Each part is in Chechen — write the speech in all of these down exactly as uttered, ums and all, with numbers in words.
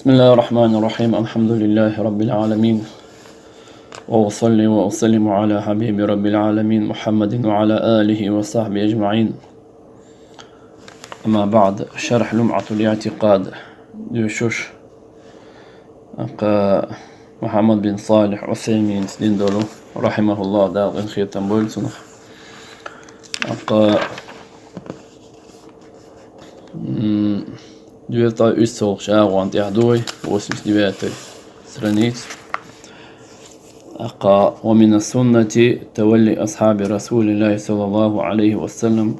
بسم الله الرحمن الرحيم. الحمد لله رب العالمين. وأصلي وأسلم على حبيب رب العالمين محمد وعلى آله وصحبه أجمعين. أما بعد. شرح لمعة الاعتقاد. Дуьйцуш, ТӀаккха Мухьаммад бин Салихь Ӏусаймина дина долу, рахьимахуллахӀ, Дала къинхетам бойла цунах. ТӀаккха, м, доьзткъе уьссалгӀа агӀон тӀехь ду вай, восемьдесят девятая страница. ТӀаккха: «ومن السنة تولي أصحاب رسول الله صلى الله عليه وسلم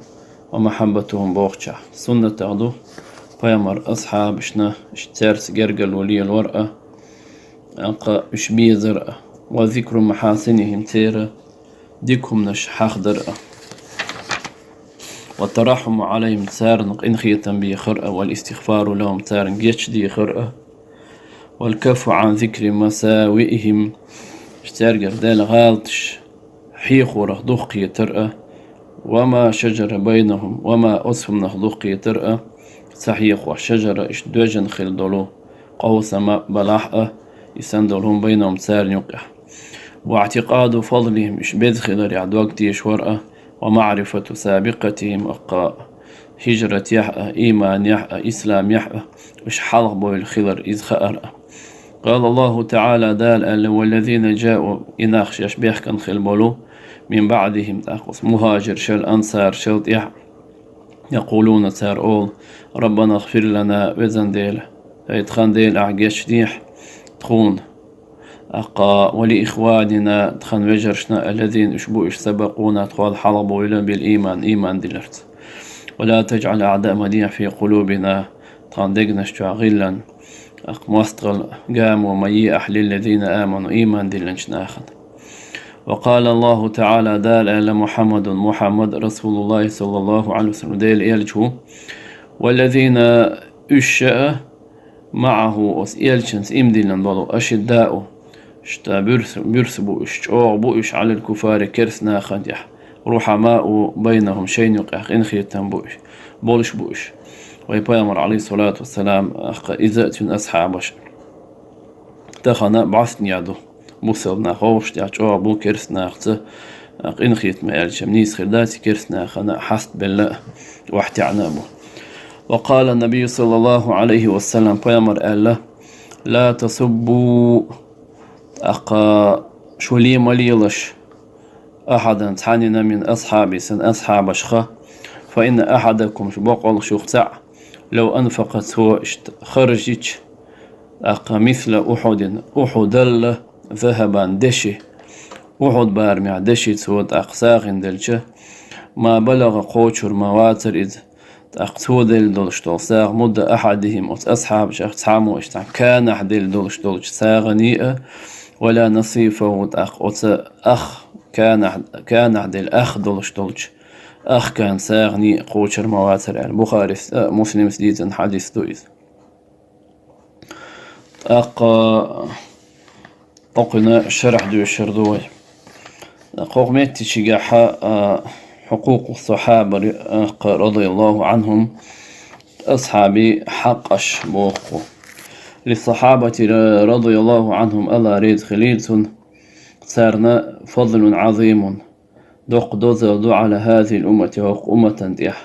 ومحبتهم», бохучохь. Суннатах ду пайхамар асхьабашна, уьш цаьрца гергарло лелор а, ТӀаккха уьш безар а. «وذكر محاسنهم», церан дика хӀуманаш хьахадар а. «والترحم عليهم», царна къинхетам бехар а. «والاستغفار لهم», царна гечдехар а. «والكف عن ذكر مساوئهم», цаьргара даьлла гӀалаташ хьехорах духкхетар а. «وما شجر بينهم», وما, оцу хӀуманах духкхетар а, ца хьехош, шажара, уьш доьжна хилла долу, къовсам а, балахь а, и санна долу хӀума, «بينهم», царна юкъехь. «واعتقاد فضلهم», уьш беза хиларехь дог тешор а. «ومعرفة سابقتهم», ТӀаккха хӀижратехь а, ийманехь а, исламехь а уьш хьалха бевлла хилар, иза хаар а. «قال الله تعالى», Дала аьлла: «والذين جاءوا», и нах шаьш бехкан хилла болу, «من بعدهم», тӀаккха оцу мухӀажаршал, ансаршал тӀехь, «يقولون», цара олу: «ربنا اغفر لنا», везан Дела, ай тхан Дела, ахь гечдехьа тхуна. ТӀаккха: «ولإخواننا», тхан вежаршна, «الذين», уьш бу уьш, «سبقونا», тхол хьалха бевлла, «بالإيمان», ийман диларца. «ولا تجعل», ахь ма дехьа, «في قلوبنا», тхан дегнаш чохь, «غلا», тӀаккха мостагӀалла гамо ма е ахь, «للذين آمنوا», ийман диллинчу нахана. «وقال الله تعالى», Дала аьлла: «محمد», Мухьаммад, «رسول الله صلى الله عليه وسلم», Делан элча ву, «والذين», уьш а, «معه», оцу элчанца ийман диллина болу, «أشداء», иштта буьрса, буьрса бу уьш, чӀогӀа бу уьш, «على الكفار», керста нахана тӀехь, «رحماء بينهم», шайна юкъехь къинхетам бу уьш, болуш бу уьш. Вай пайхамар, Ӏалайхиссалату вассалам, тӀаккха иза а, цуьнан асхьабаш а тахана бӀаьстенехь ду. Бусалба нах вовшах тӀехь чӀогӀа бу керста нахаца, а, къинхетаме аьлча, нийса хир дац и керста нахана хьастабелла а, охьатаьӀна а бу. «وقال النبي صلى الله عليه وسلم», пайхамар аьлла: «لا تسبوا», тӀаккха шу лен ма лелаш, «أحدا», цхьаннена, «من أصحابي», сан асхьабашха, «فإن أحدكم», шу боккъалла шух цхьаъ, «لو أنفق», цо иштта харжича, тӀаккха, «مثل أحد», Ухьудал ذهبا, деши, Ухьуд барамехь деши цо тӀаккха сагӀина делча, «ما بلغ», кхочур ма вацара иза, тӀаккха цо делла долуш долу сагӀа, «مد أحدهم», оцу асхьабашах цхьаммо иштта канахь делла долуш долчу сагӀанийн а, «ولا نصيفه», тӀаккха оцу ах, канахь, канахь делла ах долуш долчу ах кан сагӀанийн а кхочур ма вацара аьлла. Бухарис а, Муслимс дийцина хьадис ду иза. ТӀаккха кхокхуьнан шарахь доьшур ду вай. Кхокхуьнметтигехь, а, хьукъукъу сахьабари, а, кха, радияллаху Ӏанхум, асхьабийн хьакъаш боху. «للصحابة رضي الله عنهم», АллахӀ реза хилийла цунна, царна «فضل عظيم», доккха дозалла ду «على هذه الأمة», хӀокху умматан тӀехь.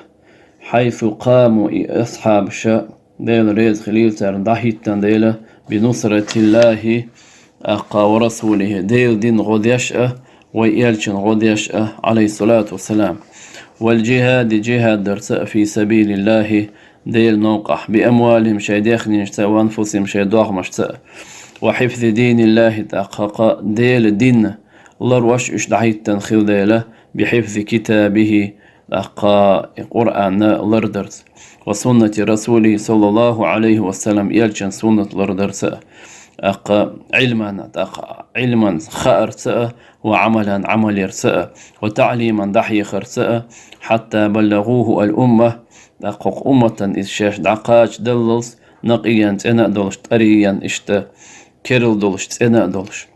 «حيث قاموا», и асхьабаша, Дела реза хилийла царна, дӀахӀиттина Дела, «بنصرة الله», тӀаккха, «ورسوله», Делан дин гӀо деш а, вай элчан гӀо деш а, Ӏалайхиссалату вассалам. «والجهاد», джихӀад дарца а, «في سبيل الله», Делан новкъахь, «بأموالهم», шайн даьхнинашца а, «وأنفسهم», шайн догӀмашца а. «وحفظ دين الله», тӀаккха, кха, Делан дин ларвеш уьш дӀахӀиттина хилла дела, «بحفظ كتابه», тӀаккха и Къуръан лардарца, «وسنة رسوله صلى الله عليه وسلم», элчан суннат лардарца а, тӀаккха Ӏилман, тӀаккха Ӏилман хаарца а, «وعملا», Ӏамал ярца а, «وتعليما», дӀахьехарца а, «حتى بلغوه الأمة», тӀаккха хӀокху умматан иза шаьш дӀакхачадаллалц, накъийан цӀена а долуш, тӀарийан иштта керла долуш, цӀена а долуш.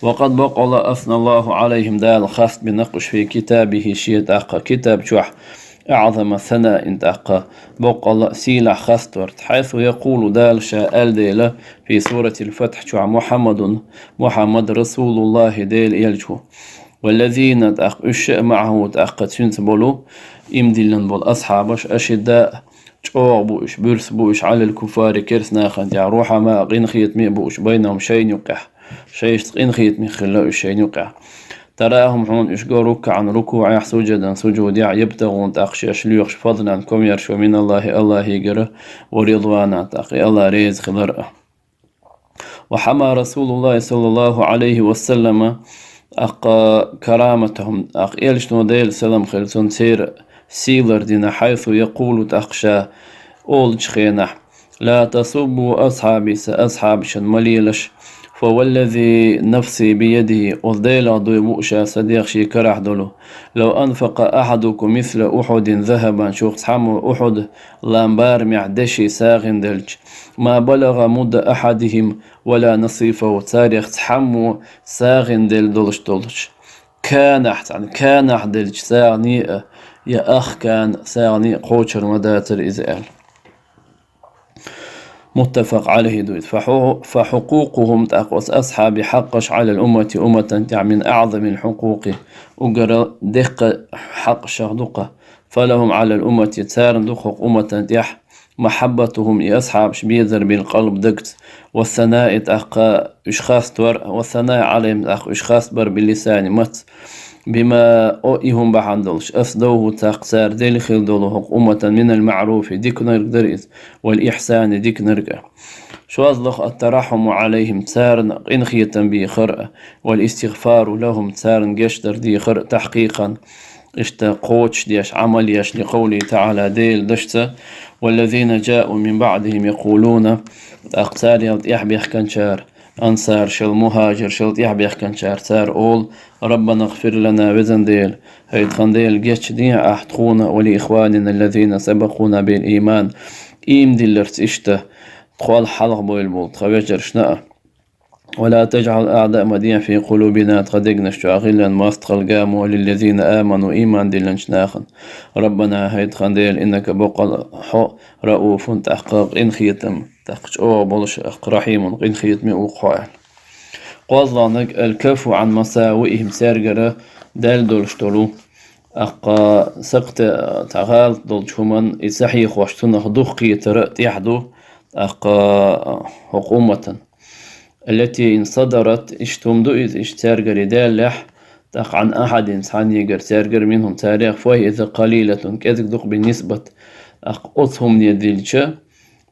«وقد», бакъ-, «أثنى الله عليهم», Дала хастбина-кх уьш, «في كتابه», шен тӀаккха китаб чохь, أعظم ثناء, тӀаккха боккъала а сийлахь хастор. حيث يقول, Дала Ша аьлла дела, في سورة الفتح чохь: محمد, Мухьаммад, رسول الله, Делан элча ву. والذين, тӀаккха уьш а, معه, тӀаккха цуьнца болу, ийман диллина болу асхьабаш, أشداء, чӀогӀа бу уьш, буьрса бу уьш, على الكفار, керста нахана тӀехь, رحماء, къинхетаме а бу уьш, بينهم, шайна юкъехь. Шайшца къинхетаме хилла уьш шайна юкъехь. تراهم, хьуна уьш го, ركعا, рукуӀехь, سجدا, сужудехь, يبتغون, тӀаккха шаьш лоьхуш, فضلا, комаьршо, من الله, АллахӀигара, ورضوانا, тӀаккха и АллахӀ реза хилар а. وحمى رسول الله صلى الله عليه وسلم, тӀаккха, كرامتهم, тӀаккха элчано, Делан салам хилла цунна, церан сий лардина, حيث يقول, тӀаккха ша олучу хенахь: لا تسبوا أصحابي, сан асхьабашна ма лелаш. فوالذي نفسي بيده, оцу Делах дуй бу ша, сан дегӀ шен карахь долу. لو أنفق أحدكم مثل أحد ذهبا, шух цхьаммо Ухьуд лам барамехь деши сагӀина делча, ما بلغ مد أحدهم ولا نصيفه, царех цхьаммо сагӀина делла долуш долчу канахь, цхьана канахь деллачу сагӀане а, я ах кана сагӀане а кхочур ма дацара иза аьлла. متفق عليه ду иза. فحقوقهم, тӀаккха оцу асхьабийн хьакъаш, على الأمة, умматана тӀехь, من أعظم الحقوق, уггара деккха хьакъашах ду-кх. فلهم على الأمة, царна ду хӀокху умматана тӀехь, محبتهم, и асхьабаш безар, بالقلب, дагца, والثناء, тӀаккха уьш хастор, والثناء عليهم, тӀаккха уьш хастабар, باللسان, мацца, بما, о, и хӀума бахьана долуш, أسدوه, тӀаккха цара делла хилла долу хӀокху умматана, من المعروف, диканиг дара иза, والإحسان, диканиг а. ШозлагӀа, الترحم عليهم, царна къинхетам бехар а, والاستغفار لهم, царна гечдар дехар а, تحقيقا, иштта кхочушдеш, Ӏамал еш, لقوله تعالى, Делан дашца: والذين جاءوا من بعدهم يقولون, тӀаккха царел тӀаьхьа бехканчара, ансаршал, мухӀажиршал тӀаьхьа бехканчара, цара олу: ربنا اغفر لنا, везан Дела, хӀай тхан Дела, гечдехьа ахь тхуна, ولإخواننا الذين سبقونا بالإيمان, ийман дилларца иштта тхол хьалха бевлла болу тхан вежаршна а. ولا تجعل, ма дехьа, في قلوبنا, тхан дегнаш чохь, غلا, мостагӀалла гамо, للذين آمنوا, ийман диллинчу нахана. ربنا, хӀай тхан Дела, إنك, боккъал хьо, رءوف, тӀаккха къинхетам, тӀаккха чӀогӀа болуш, тӀаккха رحيم, къинхетаме а ву-кх хьо аьлла. КхозлагӀниг, الكف عن مساوئهم, цаьргара даьлла долуш долу, тӀаккха сакхте, цхьа гӀалат долчу хӀуманна и ца хьехош, цунах дукха кхетар а тӀехь ду, тӀаккха хӀокху умматан. التي إن صدرت, иштта хӀума ду иза, иштта цаьргара даьллехь, тӀаккха عن أحد, цхьаннегара, цаьргара, منهم, царех, فهي, иза, قليلة, кӀезиг ду-кх, بالنسبة, тӀаккха оцу хӀумане диллича,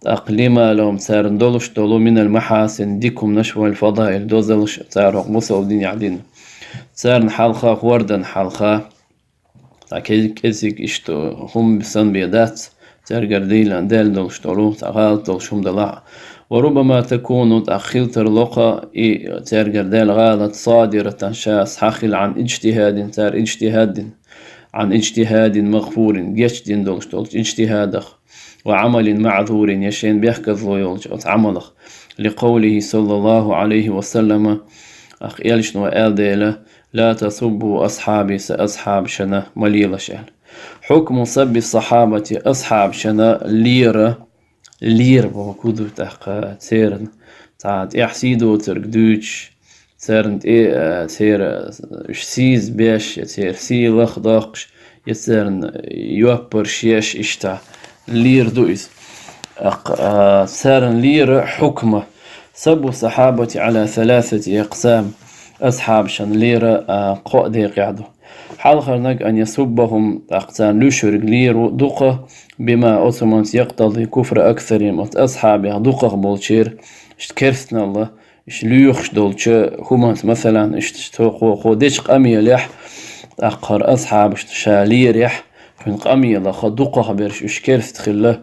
тӀаккха لما لهم, царна долуш долу, من المحاسن, дика хӀуманаш, والفضائل, дозаллаш, цара хӀокху бусалба динехь дина. Царна хьалха, хӀордан хьалха, цхьа кӀезиг-кӀезиг иштта хӀума санна бен дац, цаьргара дийла даьлла долуш долу, цхьа гӀалат долуш хӀума далахь а. وربما تكون, тӀаккха хила тарло-кх и цаьргара даьлла гӀалат, صادرة, ша схьахилла, عن اجتهاد, цара иджтихӀад дина, عن اجتهاد مغفور, гечдина долуш долчу иджтихӀадах, وعمل معذور, я шайна бехказло йолчу оцу Ӏамалах, لقوله صلى الله عليه وسلم, тӀаккха элчано аьлла дела: لا تسبوا أصحابي, сан асхьабашна ма лелаш аьлла. حكم سب الصحابة, асхьабашна лера, лера бохург ду тӀаккха церан цхьа тӀехь сий доцург дуьйцуш, церан тӀе, а, церан уьш сийза беш, я церан сий лахдоккхуш, я церан йоппарш еш, иштта лера ду иза. ТӀаккха, а, церан лера хьукма. سب الصحابة على ثلاثة أقسام, асхьабашна лера, а, кхоъ декъехь ду. Хьалхарниг, أن يسبهم, тӀаккха царна луьйш верг лера ду-кх, بما, оцу хӀуманца, يقتضي كفر أكثرهم, оцу асхьабех дукхах болчеран, иштта керстаналла, иштта лоьхуш долчу хӀуманца, масалан, иштта цо кхо, кхо дечу къамелехь, тӀаккха хӀара асхьабашна ша лерехь, кхуьнан къамелах дукхах берш уьш керста хилла,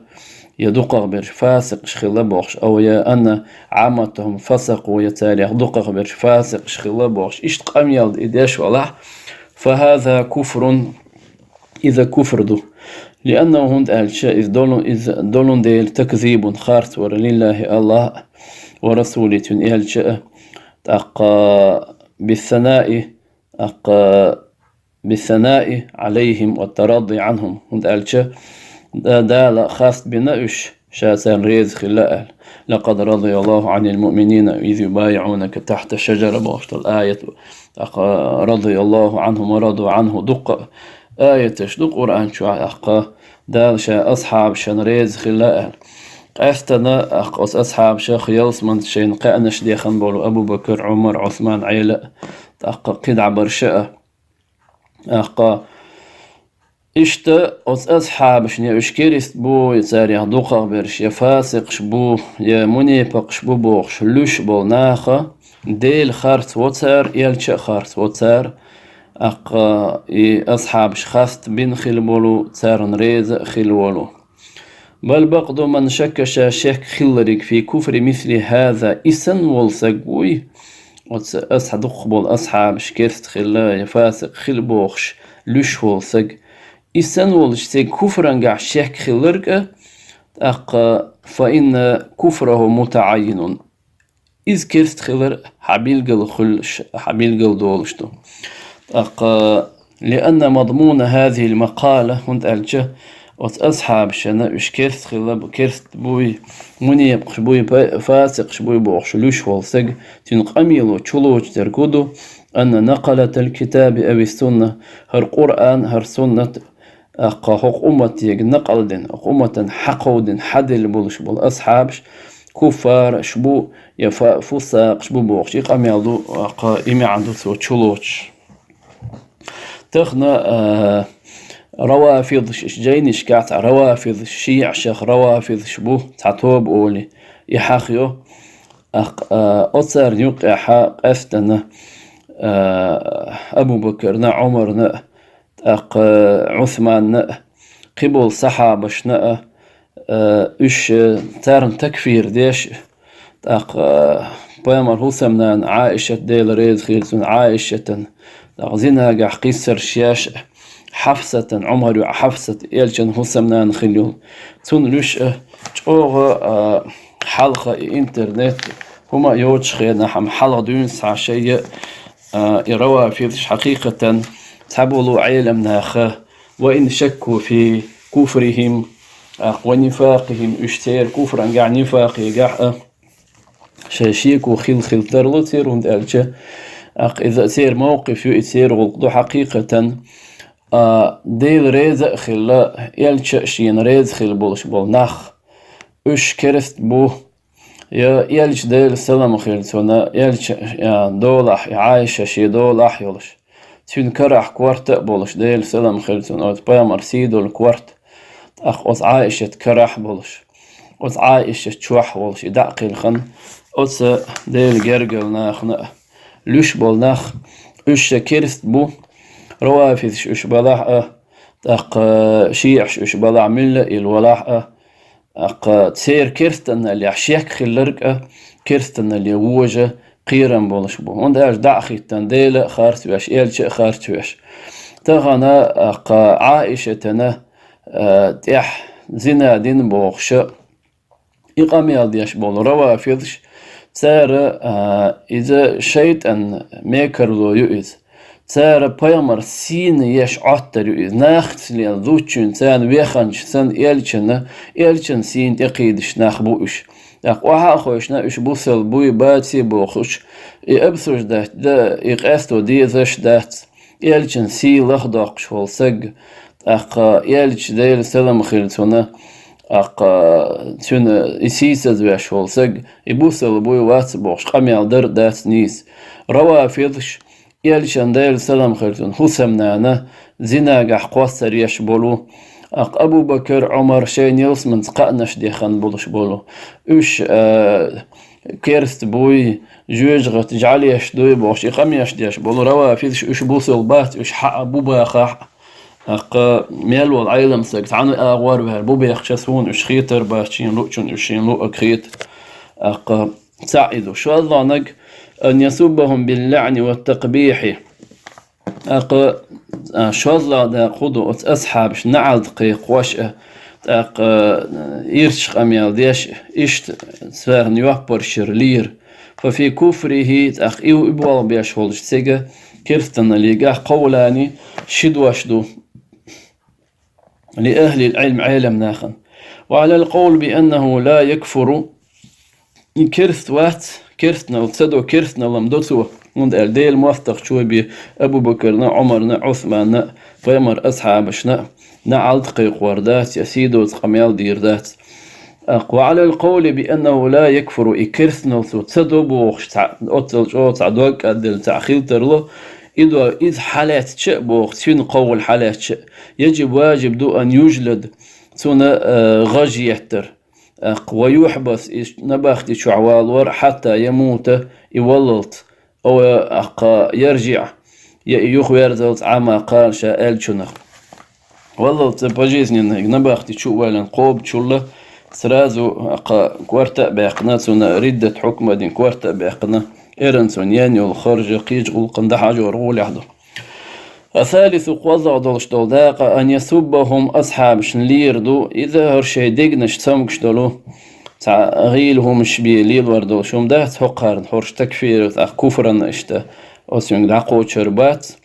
я дукхах берш фасикъаш хилла бохуш, أو, я, أن عامتهم فسقوا, я царех дукхах берш фасикъаш хилла бохуш, иштта къамел и деш валахь, فهذا كفر, иза куфр ду. لأنه, хӀунда аьлча иза долун, иза долун дела, تكذيب, харц вара, لله, АллахӀ а, ورسوله, цуьнан элча а, тӀаккха بالثناء, тӀаккха بالثناء عليهم والترضي عنهم. ХӀунда аьлча, Да-, Дала хаста бина уьш, Ша царна реза хилла аьлла. لقد رضي الله عن المؤمنين إذ يبايعونك تحت الشجرة бохуш долу аят. ТӀаккха رضي الله عنهم ورضوا عنه дуккха аяташ ду Къуръан чохь, тӀаккха Дала Ша асхьабашна реза хилла аьлла. Къаьстина, тӀаккха оцу асхьабаша ялсаманца шайна кхаьънаш дехна болу Абу-Бакр, Ӏумар, Ӏусман, Ӏела, тӀаккха кхидӀа барша а. ТӀаккха иштта оцу асхьабашна, я уьш керст бу, я царех дукхах берш, я фасикъаш бу, я мунепакъаш бу бохуш, луьш болу наха, Дела харц во цара, Элча а харц во цара, тӀаккха и асхьабаш хаста бина хила болу, царна реза а хила волу. بل بعض من شك, ша шек хиллариг, في كفر مثل هذا, и санна волу саг вуй, оцу асхьа-, дукхах болу асхьабаш керст хилла, я фасикъ хила бохуш, луьш волу саг. И санна волчу цуьнан куфрангахь шек хилларг а, тӀаккха, فإن كفره متعين. Иза керст хилар хьан билгал хуьлуш, хьан билгал долуш ду. ТӀаккха, لأن مضمون هذه المقالة, хӀунда аьлча оцу асхьабашна уьш керст хилла бу, керст буй, мунепакъаш буй, па-, фасикъаш буй бохуш луьш волу саг, цуьнан къамело чулоцу дерг хӀун ду, أن نقلة الكتاب أو السنة, хӀара Къуръан, хӀара суннат, тӀаккха хӀокху умматега накъал дина, хӀокху умматан хьакховдина, хьаделла болуш болу асхьабаш, куффараш бу, я фа-, фусакъаш бу бохуш, и къамел ду, тӀаккха и маьӀна ду цо чулоцуш. Тахана, а, равафидаш, иштта жайнашкахь цхьа равафидаш, шиӀашах равафидаш бу, цхьа тоба олий, и хьахайо. ТӀаккха, а, оцарна юккъехь къаьстина, а, Абу-Бакарна, Ӏумарна, тӀаккха Ӏусманна а, кхин болу сахьабашна а, а, уьш, а, царна такфир деш, тӀаккха, а, пайхамар хӀусамнана Ӏаишат, Дела реза хила цунна, Ӏаишатан, тӀаккха зинагахь кхиссарш еш, Хьафсатан, Ӏумар йоӀ Хьафсат, Элчан хӀусамнана хилла йолу. Цунна луьш а чӀогӀа, а, хьалха и интернет хӀума а йоцуш хенахь, амма хьалха дуьйна схьа шайга, а, и равафидаш хьакхикхатан цхьаболу Ӏеламнаха, وإن شكوا في كفرهم, а, ونفاقهم, уьш церан куфрангахь, нифакъегахь а, шайн шеко хилла-хилла тарло церан, хӀунда аьлча, тӀаккха иза церан мовкъиф ю, и церан гӀуллакх ду хьакхикхатан, а, Дела реза а хилла, Элча а шена реза хилла болуш болу нах. Уьш керст бу, я Элча, Делан салам хила цунна, Элча, я, долахь, я Ӏайша шен долахь йолуш. Цуьнан карахь корта а болуш, Делан салам хила цунна, оцу пайхамар сий долу корта, тӀаккха оцу Ӏаишат карахь а болуш, оцу Ӏаишат чохь а волуш, и дӀа а кхелхина, оцу Делан гергара нахана а луьш болу нах, уьш ша керст бу, равафидаш уьш балахь а, тӀаккха шиӀаш уьш балахь, милла а илла валахь а, тӀаккха церан керстаналлехь шек хилларг а, керстаналле вожа кхерам болуш бу. ХӀунда аьлча дӀа а хӀиттина, Дела а харц веш, Элча а харц веш. Тахана, тӀаккха Ӏаишатана, а, тӀехь зина дина бохуша, и къамел деш болу равафидаш, цара, а, иза шайтӀан мекарло ю иза. Цара пайхамар сийна еш Ӏоттар ю иза. Нахаца лела зудчуьнца царна веханча санна Элчана, Элчан сийна тӀекхийдаш нах бу уьш. ТӀаккха охьа а хойшна уьш бусал буй, баций бохуш, и обсуждать дан, и къасто дезаш дац. Элчан сий лахдоккхуш волу саг, тӀаккха Элча, Делан салам хила цунна, тӀаккха цуьнан и сийсазвеш волу саг, и бусал буй, вац бохуш, къамел дар а дац нийса. Равафидаш, Элчан, Делан салам хила цунна, хӀусамнана зинагахь кхоссар еш болу, тӀаккха Абу-Бакар, Ӏумар шайна ялсаманца кхаънаш дехна болуш болу. Уьш, а, керст буй, жоьжахати жӀаьлеш дуй бохуш, и къамеш деш болу равафидаш, уьш бусал бац, уьш хьаа бу бахахь а. ТӀаккха мел волу Ӏелам саг цхьана агӀор ваьлла бу бехча, суна уьш хетар бац, шена луъучунна уьш шена луъург хета. ТӀаккха цхьаъ и ду. ШозлагӀнаг, أن يسبهم باللعن والتقبيح. ТӀаккха, а, шозлагӀа дакъа хӀун ду, оцу асхьабаш наӀалт кхайкхош а, тӀаккха, а, ирча къамел деш а, иштта царна йоппаршира лийра. ففي كفره, тӀаккха и, и болх беш волчу цига, керстаналлегахь, къавлани, ши дош ду, لأهل العلم, Ӏелам нахана. وعلى القول بأنه لا يكفر, и керст вац, керстанал ца до, керстанал-м до цо, хӀунда аьлча Делан моастагӀчо бен Абу-Бакарна, Ӏумарна, Ӏусманна, пайхамара асхьабашна наӀалт кхайкхор дац, я сий доцу къамел дийр дац. ТӀаккха وعلى القول بأنه لا يكفر, и керстанал цо ца до бохуш цхьа, оццул чӀогӀа цхьа дог кӀадделла цхьа хила тарло, и до, иза хьалаьцча а боху, цуьнан къовла хьалаьцча а, يجب, важиб ду, أن يجلد, цунна, э, гӀаж еттар. ТӀаккха ويحبس, и набахти чохь валор, حتى يموت, и валлалц, أو, тӀаккха, يرجع, я и юхаверзалц, عما قال, ша аьллачунах. Валлалц, пожизненно и набахти чу а валлина кхобучул, сразу, тӀаккха, корта а баьккхина, цунна риддат хьукма дина, корта а баьккхина, эрна цунна ян йолу харжа, кхечу гӀуллакхана дӀахьажор гӀолехь ду. الثالث, кхозлагӀа долуш долу дакъа, أن يسبهم, асхьабашна лийр ду, иза хӀара шайн дегнаш цомгуш долу, цхьа гӀийла хӀуманаш бен лелор долуш хӀума дац, хӀокхарна хӀорш такфир, тӀаккха куфранна иштта, оцуьнга дӀакхочур бац.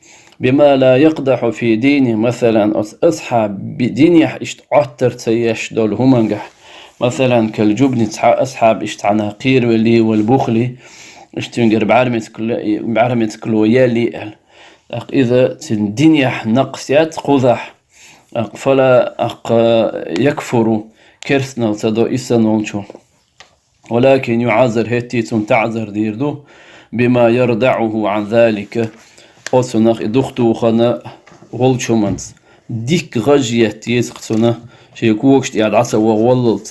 بما لا يقدح في دينه, масалан, оцу асхьаб динехь иштта Ӏоттар ца еш долу хӀумангахь. Масалан, كالجبن, цхьа асхьаб иштта цхьанна кхеравелли, والبخل, иштта цуьнгара бӀаьрмецкало, бӀаьрмецкало елли аьлла. ТӀаккха иза цуьнан динехь накъс яц кхузахь. ТӀаккха فلا, тӀаккха, يكفر, керстанал ца до и санна волчо. ولكن يعزر, хӀетте цунна таӀзар дийр ду, بما يردعه عن ذلك, оцунах и духатухана волчу хӀуманца. Дикка гӀаж етта еза-кх цунна, шен когаш тӀехь дӀа ца ваха валлалц.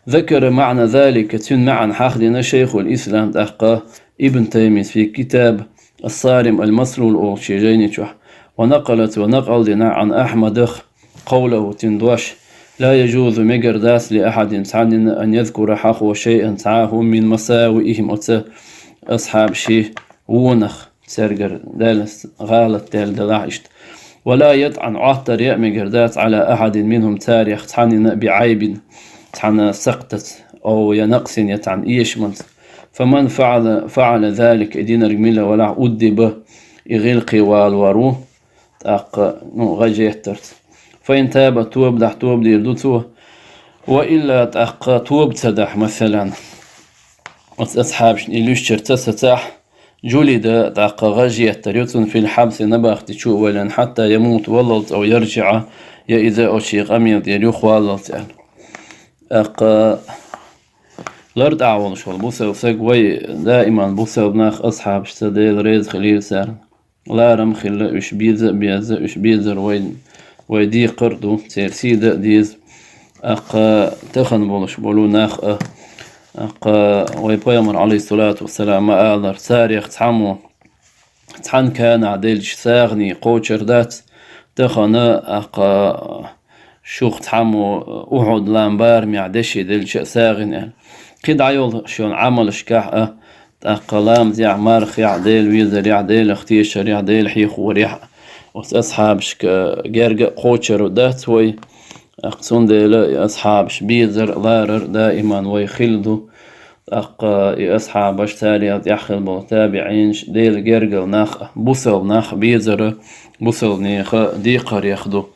ذكر معنى ذلك, цуьнан маьӀна хьахдина Шайхул-Ислам, тӀаккха, Ибн Таймийс في كتاب الصارم المسلول олучу шен жайни чохь. ونقل, цо накъал дина, عن أحمد, قوله, цуьнан дош: لا يجوز, мегар дац, لأحد, цхьаннена, أن يذكر, хьахо, شيئا, цхьа а хӀума, من مساوئهم, оцу асхьабийн вонах, цаьргара даьлла гӀалат даьлла делахь иштта. ولا يطعن, Ӏоттар ян а мегар дац, على أحد منهم, царех цхьаннена, بعيب, цхьана сакхтаца, أو, я نقص, я цхьана эшамца. فمن فعل, فعل ذلك, и динарг милла валахь, أدب, и гӀиллакхе валор ву, тӀаккха, ну, гӀаж еттарца. فإن تاب, тоба дахь, тоба дийр ду цо. وإلا, тӀаккха тоба ца дахь, масалан, оцу асхьабашна и луьстучуьра ца сацахь, جلد, тӀаккха гӀаж еттар ю цунна, في الحبس, набахти чу а валлина, حتى يموت, валлалц, أو يرجع, я иза оцу шен къамел тӀера юхаваллалц аьлла. ТӀаккха лар тӀехь волуш волу бусалба саг, вай даиман бусалба нах, асхьабашца, Дела реза хилийла царна, ларам а хилла, уьш беза а беза, уьш безар вай, вай декхар а ду, церан сий дан а деза. ТӀаккха тахана болуш болу нах а, тӀаккха вай Пайхамар, Ӏалайхиссалату вассалам, ма-аллара, царех цхьаммо цхьана канахь деллачу сагӀанийн кхочур дац, тахана, тӀаккха, шух цхьаммо Ухьуд-лам барамехь деши деллачу а сагӀина аьлла. Кхин дӀайолу шен Ӏамалшкахь а, тӀаккха ламазехь, мархехь, Дела везарехь, Делах тешарехь, Дела хьехорехь а, оцу асхьабашка герга а кхочур дац вай. ТӀаккха цундела и асхьабаш безар, ларар даиман вай хилла ду. ТӀаккха и асхьабаш, царел тӀаьхьа хилла болу табиӀинаш, Делан гергара нах а, бусалба нах а безара, бусалба нехан декхарех ду.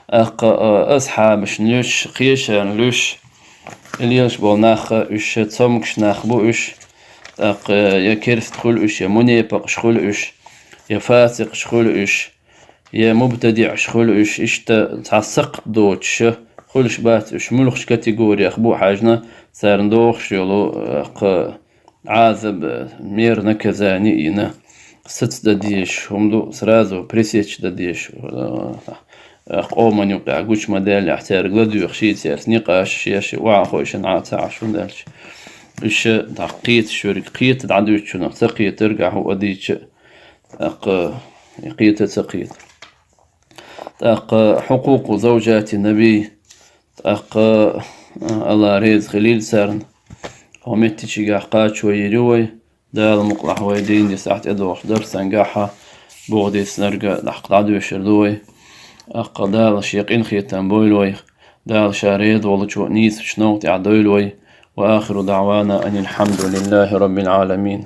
ТӀаккха, а, асхьабашна луьш, кхечарна луьш, и лелаш болу нах а, уьш цомгуш нах бу уьш. ТӀаккха я керста хуьлу уьш, я мунепакъаш хуьлу уьш, я фасикъаш хуьлу уьш, я мубтадиӀаш хуьлу уьш, иштта цхьа сакхт доцуша хуьлуш бац уьш, муьлхачу категорех бу хьаьжна, царна догӀуш йолу, э, кху Ӏазаб, э, мера наказание йина, саца дан дезаш хӀума ду, сразу пресечь дан дезаш, э, э, къоман юкъехь гучу ма даьллехь, цаьрга ладоьгӀуш, цаьрца никъаш еш, охьахойшина Ӏа ца Ӏаш, хӀунда аьлча уьш дӀакхета шуьрга, кхета дӀадуьйцучунах ца кхетарг ахь хӀу а дийча, тӀаккха и кхета а ца кхета. ТӀаккха хьукъукъу завжати набий, тӀаккха, а, Алла реза хилийла царна. Хьо меттичигахь кхачо йийр ю вай, Дала мукъалахь вай дийна дисахь тӀедогӀуш дарсангахьа, боху дийцинарг а дӀаккха дӀадоьшур ду вай. ТӀаккха Дала шен къинхетам бойла вайх, Дала ша реза волчу нийсачу новкъа тӀехь дойла вай. وآخر دعوانا أن الحمد لله رب العالمين.